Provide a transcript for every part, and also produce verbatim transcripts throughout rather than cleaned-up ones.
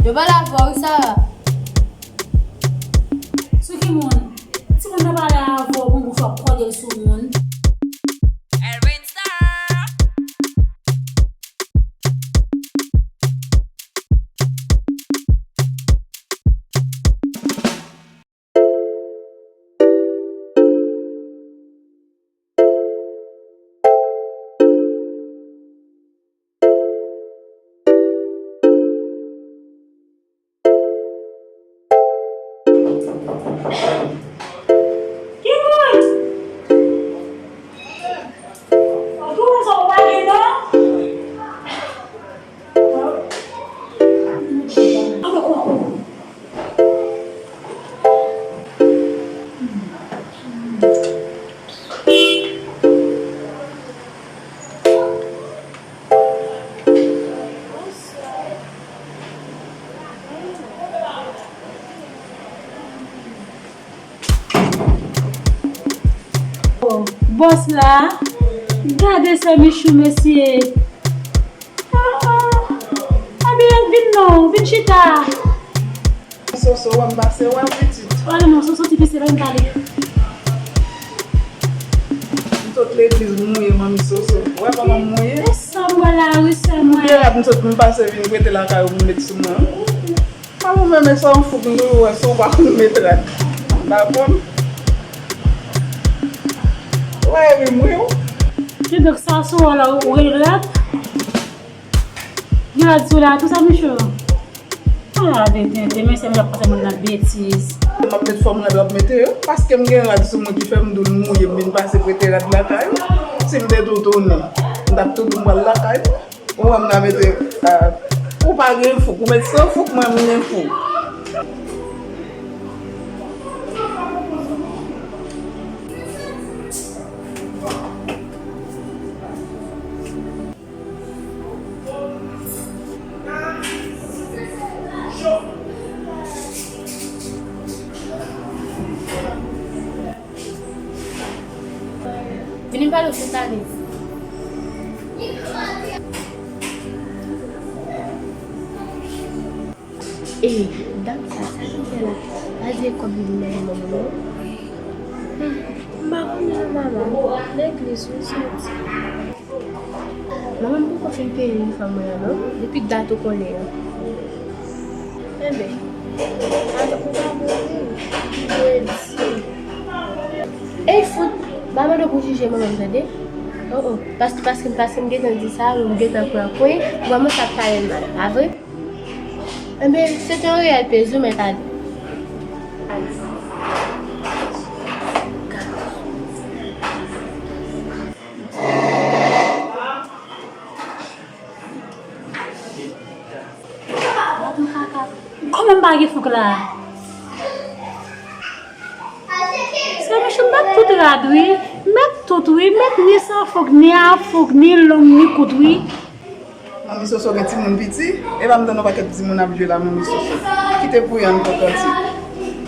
Yo pale avè w wi, Sara. Sou ki moun? Timoun nan pale avè w, bon bouch w ap kòde l sou moun. Elvin Star. Ki moun? Ou tounen sa ou pa gen non? Bòs la, gade sè Michou, mesye. Ah, ah. Ebyen, vin non, vin chita. Soso, wè m pase, wè pitit. Wè non, non, Soso ti pise, ban m pale. M sot legliz, m mouye, manmi Soso. Wè kòman m mouye? E sa m wè la, wi, sè mwen. Mouye rad, m sot, m pase vin prete lakay ou, m met sou mwen. Pa ou menm, e sa w fout m toujou wè, si w pa konn met rad. M pa konn. Wè, wi, m wi w. Kidonk, sa sou w la, ou gen rad? Gen rad sou la, tou sa, Michou? Ala de tenten, men se m ap pase moun nan betiz. M ap met fòm rad w ap mete yo, paske m gen rad sou mwen ki fè m di w l mouye, m vin pase prete rad lakay ou. Si m te tou tounen, m t ap tou di w m pral lakay ou. Ou wè m ka mete, ah, ou pa gen fouk, ou met san fouk, mwen m gen fouk. Vini pale w sou Thalys. E, dam sa, sa li fè la? Pa di e kòb li vin nan men manman non. Ah, m pa konnen non, manman. Legliz wi soti. Manman m poko fin peye inifòm mwen an non, depi dat ou konnen an. Enben, atò ou pa mouri, ou dwe di. Ey fout, m pa mande w pou w jije manman m tande. Oh, oh, paske, paske, paske m gentan di sa, ou gentan pran kwen, vrèman sa ap fè l mal, pa vre? Enben, se te yon reyèl plezi, men tande. Kòman m pa gen fouk la? Sè Michou, m met tout rad wi. M met tout wi. M met ni san fouk, ni a fouk, ni long, ni kout wi. Manmi Soso gen timoun piti, e pa m tann yon pakèt timoun ap jwe la, manmi Soso. Kite pou yo, ann pran kantik.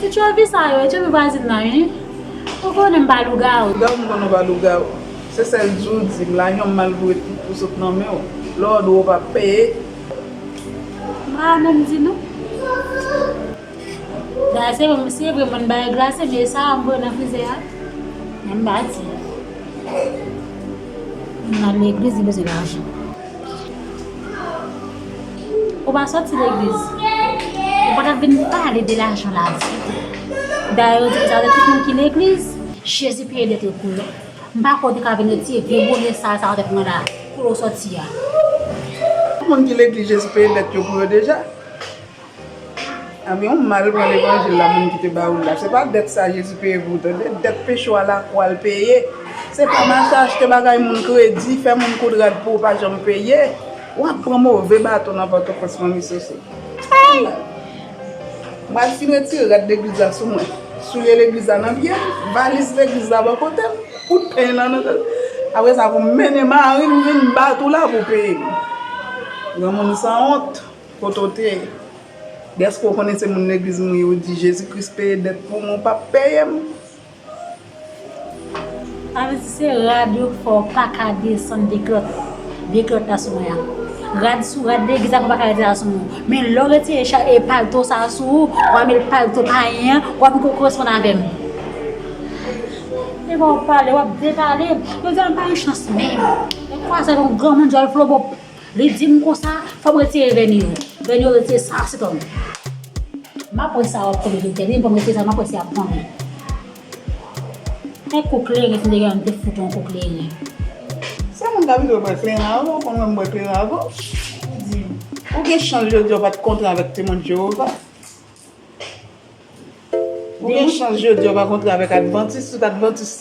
Ti tchovi sa yo, e tchovi vwazin nan wi. Ou konnen m pa lougawou. Lougawou, m konnen w pa lougawou. Se sèl di w di m, lajan m mal pou, pou sot nan men w. Lè w dwe w p ap peye. M pa menm di nou. Dayè, se vre, se vre, mwen bay glase, men sa m voye nan frizè a, men m pa di. M nan legliz, li bezwen lajan. Ou pa soti legliz. Ou pa t ap vin pale de lajan la ditou. Dayè, yo di konsa, tout moun ki legliz, Jezi peye dèt yo pou yo. M pa kwè w te ka vin retire vye bonè sal sa yo te pran la, kote w soti a. Moun ki legliz, Jezi peye dèt yo pou yo deja. Anben, yon mal pran levanjil la, moun ki te ba ou l la. Se pa dèt sa Jezi peye pou ou, tande. Dèt peche w a lakwa l peye. Se pa mache achte bagay moun kredi, fè moun koud rad pou ou pa janm peye. W ap pran move baton nan Pòtoprens, manmi Soso. Ay! M pral fin retire rad legliz la sou mwen. Soulye legliz la nan pye m, valiz legliz la bò kote m, kout peny lan nan tèt. Apre sa, pou m mennen mari m vin bat ou la pou peye m. Granmoun sanwont. Kote w te ye? Dèske w konnen se moun legliz m ye, ou di Jezi Kris peye dèt pou mwen, ou p ap peye m? Sa vle di se rad yo k fè w pa ka desann vye klòt, vye klòt la sou mwen an. Rad sou rad legliz la, konpa ka retire sa sou nou. Men lè w retire cha-, e palto sa a sou ou, w a met palto payen an, w a vin ko-, koresponn avè m. E pa w ap pale, w ap depale. Yo di a m pa gen chans menm. E kwa sa yon granmoun djòl flobo. Li di m konsa, fò m retire vèni yo. Vèni yo retire sa, se tòm. M ap wè sa w ap konbyen doktè, depi m pran retire sa, m ap wè si y ap konbyen. Kèk kou kleren, si m te gen, m te fout yon kou kleren. Se moun k abitye bwè kleren avè w, konn wè m bwè kleren avè w. Di, ou gen chans jodi a w pa t kontre avèk Temwen Jewova. Ou gen chans jodi a w pa kontre avèk Advantis, tout Advantis,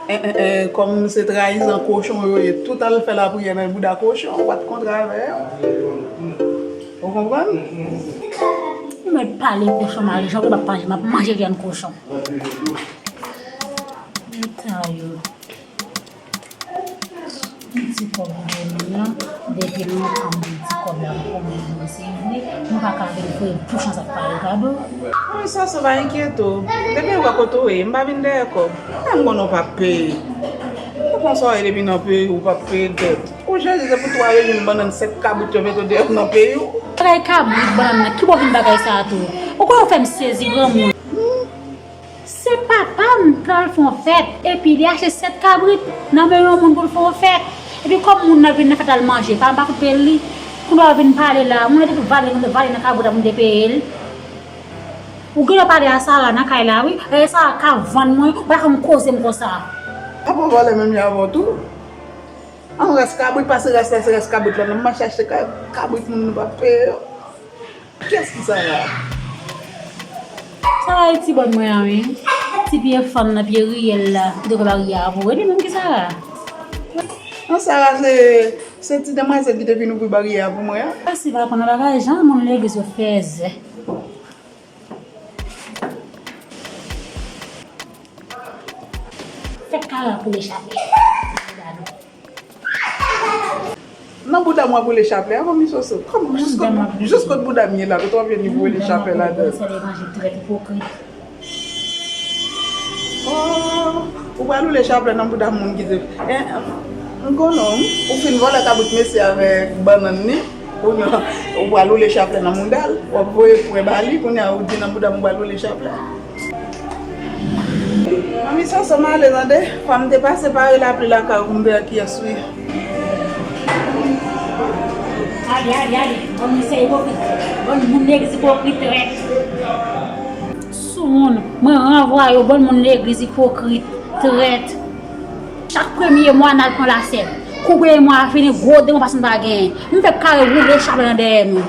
en, en, en, kòm se trayizan kochon yo ye, tout al fè lapriyè nan bouda kochon, ou pa t kontre avè yo. Ou konprann? Ou mèt pale kochon male, jan w ap manje, m ap manje vyann kochon. Eta yo. Yon ti kòb ou gen menm nan, depi lontan m di ti kòb la pou kòb li vini, se vre, nou pa ka vin fè pou chans ap pale gado. Mwen sa, sa pa enkyete w. Depi ou wè kote w ye, m pa vin dèyè kòb. Menm konnen w p ap peye. Ou konn sa w ye depi nan peyi w, ou p ap peye dèt. Ou Jezi, se pou twa rejim bannann sèt kabrit yo mete w deyò nan peyi w. Bagay kabrit, bannann nan, ki bò vin bagay sa a tou? Ou konnen w fè m sezi granmoun. Se papa m t al fè yon fèt, epi li achte sèt kabrit nan men yon moun pou l fè yon fèt. Epi kòm moun nan vin nan fèt la, l manje, pa m pa fout peye l li. Kounye a w vin pale la, moun nan te vale, vale nan kabrit la pou m te peye l. Ou genlè pale a Sara nan kay la, wi. E Sara ka vann mwen, ou pa janm koze m konsa. Apa w valè menm jan avè w tou? An ras kabrit, pase ras la, se ras kabrit la. Nan mache achte ka-, kabrit moun nou pa peye yo. Kiyès ki Sara? Sara e ti bòn mwen an, wi. Ti pye fanm nan pye riyèl la, ki te ouvri baryè a pou ou. E li menm ki Sara? An Sara se, se ti demwazèl ki te vin ouvri baryè a pou mwen an. Pase pa konn nan bagay, jan moun legliz yo fèzè. Fè kara pou le chape. Nan bouda m w ap woule chaplè a, manmi Soso. Kòm, jis kot, jis kot bouda m ye la, kote w ap jwenn li pou woule chaplè ladan? Sèl e manje trèt ipokrit. Oh, ou pral woule chaplè nan bouda moun ki te, eh, m konnen w, ou fin vòlè kabrit mesye avèk bannann li, kounye a, ou pral woule chaplè nan mouda l, w ap voye pwen ba li, kounye a, ou di nan bouda m ou pral woule chaplè. Manmi Soso m ale tande, fwa m te pase pare lapli lakay ou pou m veye kiyès ou ye. Ale, ale, ale. Bon, misye ipokrit. Bon, moun legliz ipokrit, trèt. Soumoun, mwen ranvwaye w, bon, moun legliz ipokrit, trèt. Chak premye mwa, n al pran lasèn. Kou premye mwa a fini, gwo demon pase n pa genyen. M fèk kare woule chaplè nan dèyè nou.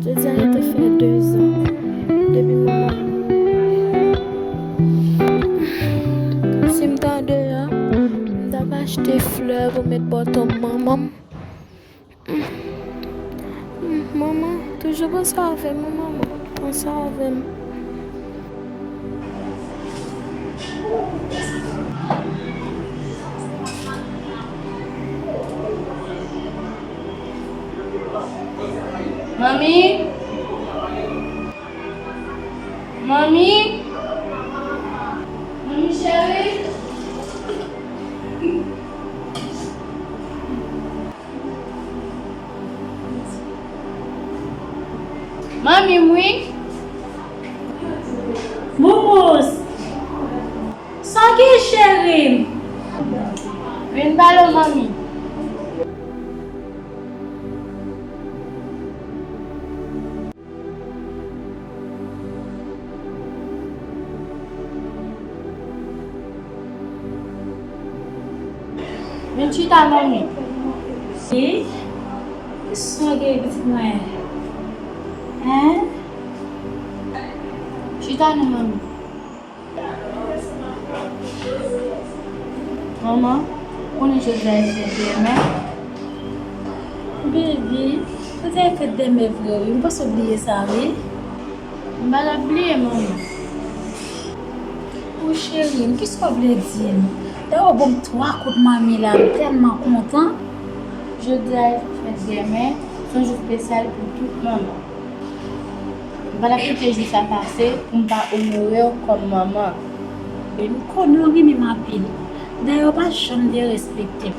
Jodi a, li te fè dezan depi manman m mouri. Si m ta deyò, m t ap achte flè pou met bò tonm manman m. Manman, toujou panse avè m, wi, manman. Panse avè m. Manmi? Manmi? Vin pale w, manmi. Vin chita, manmi. Wi. Kisa w gen, pitit mwen? Hein? Chita non, manmi. Manman, ou konnen jodi a se fèt dèmè? Baby, jodi a se fèt dèmè vre wi. M panse w bliye sa wi. M pa t ap bliye, manman. O cheri m, kisa w vle di m? Dayè w ban m twa kout manmi la, m tèlman kontan. Jodi a se fèt dèmè, se yon jou espesyal pou tout manman. M pa t ap kite jou sa pase pou m pa onore w kòm manman. E m konnen w renmen m anpil. Dayè w pa janm derespekte m.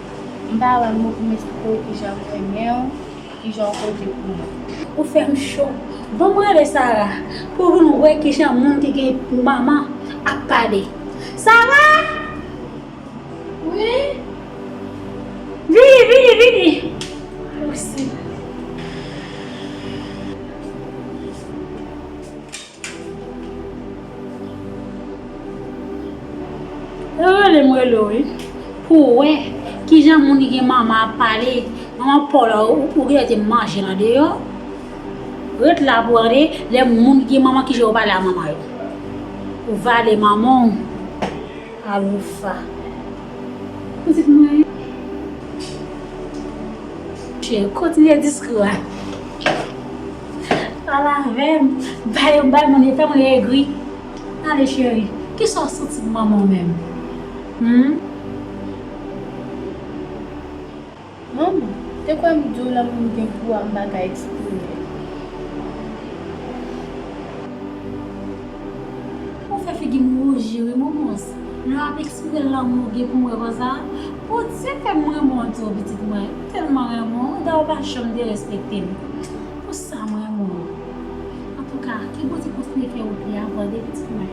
M pa wè mo pou m esplike w kijan m renmen w, kijan w konte pou mwen. Ou fè m cho. Ban m rele Sara pou vin wè kijan moun ki gen manman ap pale. Sara! Wi? Vini, vini, vini! Mèsi. Yo rele m rele w wi. Pou w wè kijan moun ki gen manman ap pale. Manman pa w la, ou, ou genlè te manje l andeyò. Ret la pou w tande lè moun ki gen manman kijan yo pale a manman yo. Ou vale manman w. Aloufa. Pitit mwen. Cheri, kontinye diskou a. Pale avè m. Bay, bay moun, fè moun egri. Ale, cheri. Kisa w santi pou manman w menm? Hmm? Manman, te kwè m di w lanmou m gen pou w a m pa ka eksprime. Ou fè figi m wouji wi, Moumous. Lè w ap eksprime lanmou w gen pou mwen konsa, Bondye fè m renmen w tou, pitit mwen. M tèlman renmen w, dayè w pa janm derespekte m. Pou sa m renmen w. Antouka, ke Bondye kontinye fè wout li a pou w, pitit mwen.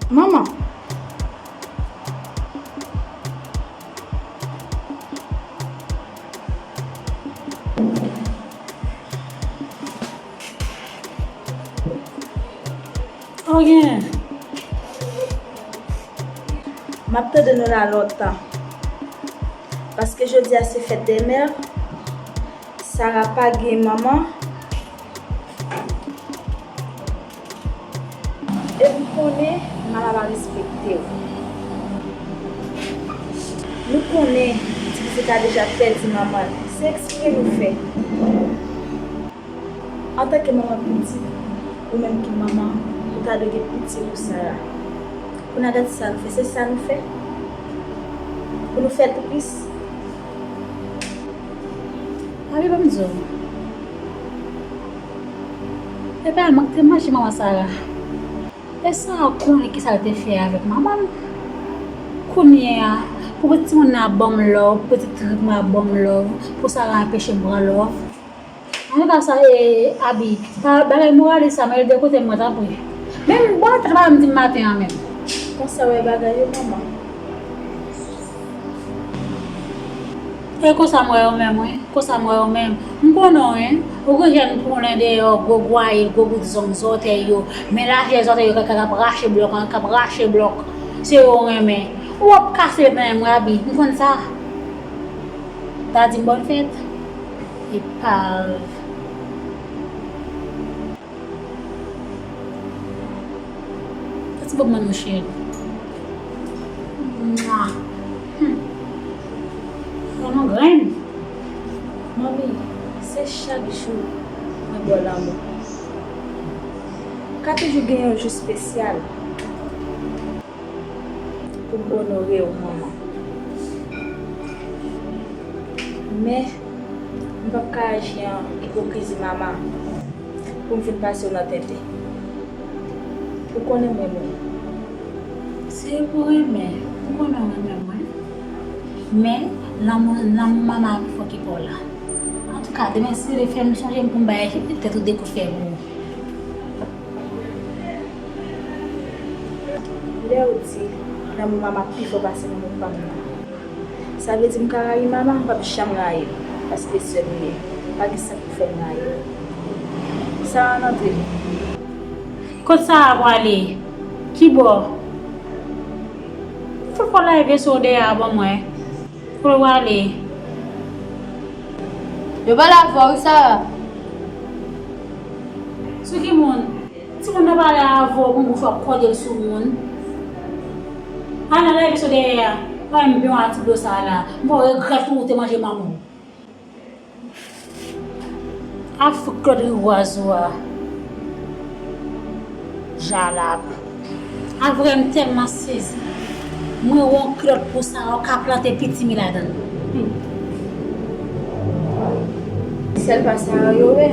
Manman. Ok. M ap tande nou la lontan. Paske jodi a se fèt dè mè. Sara pa gen manman. E m konnen manman pa respekte w. Nou konnen ti pitit la deja pèdi manman l. Se eksprè nou fè. Antanke manman pitit, ou menm ki manman, ou ta dwe gen pitye pou Sara. Kounye a gade sa nou fè, se sa nou fè? Pou nou fè l tris? Abi, ban m di w. E pa mwen ki te manje manman Sara. E Sara konnen kisa l te fè avèk manman l. Kounye a, pou pitit timoun nan ap ban m love, pou pitit trip mwen ap ban m love, pou Sara anpeche m pran love. Antouka sa, e, Abi, pa, bagay moralis sa, mete l de kote mwen, tanpri. Menm bò tèt pa m di m maten an menm. Konsa w wè bagay yo, manman? E konsa m wè yo menm, wi. Konsa m wè yo menm. M konnen w, wi. Ou gen jèn pwolen deyò, gwo gwayil, gwo bout zong zòtèy yo. Men lajè zòtèy yo k ap rache blòk, k ap rache blòk. Se yo w renmen. Ou ap kase ven m, wi, Abi. M konn sa. Ta di m bòn fèt. Epav. Pati bòb manno cheri. Mwa. Hmm. Manman grenn. Manmi, se chak jou mwen ba w lanmou. Ka toujou gen yon jou espesyal pou m onore w, manman. Men, m p ap ka aji an ipokrizi mama pou m vin pase w nan tenten. Ou konnen m renmen w. Se pou renmen. Ou konnen w renmen mwen. Men, lanmou, lanmou manman an pi fò ke pa w la. Antouka, demen si Dye vle fè m chanje m pou m bay tèt ou de kout fè pou ou. Lè w di, lanmou manman pi fò pase lanmou pa m nan. Sa vle di m ka rayi manman, m p ap janm rayi l, paske sè m li ye. Pa gen sa k pou fè m rayi l. Sa a, n antre. Kot sa a prale? Ki bò? Fò fò lave sou dèyè a ban mwen. Kot w prale? Yo pale avè w, wi, Sara. Sou ki moun? Timoun nan pale avè w, konn bouch w ap kòde l sou moun. Al nan lave sou dèyè a. Pa menm byen a ti dlo sa a la. M pa regrèt ou te manje manman w. A fout kilòt rigwaz ou a. Jalap. A vrè m tèlman sezi. Mwen wè yon kilòt pou sa ou ka plante pitimi ladan l. Sèl pa sa yo wè.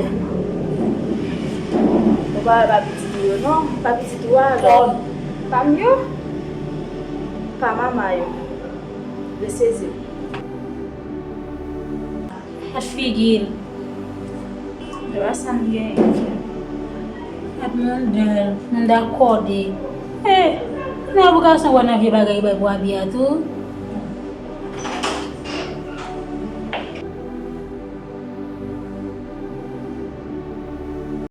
Ou pa wè pa pitit ou yo non. Pa pitit ou a non. Pa m yo. Pa manman yo. Vle sezi. Gad figi l. Yo pa sa m genyen. Gad mondèl, moun dakòde. Eh, nan pou gason wè nan vye bagay bay pou abi a tou.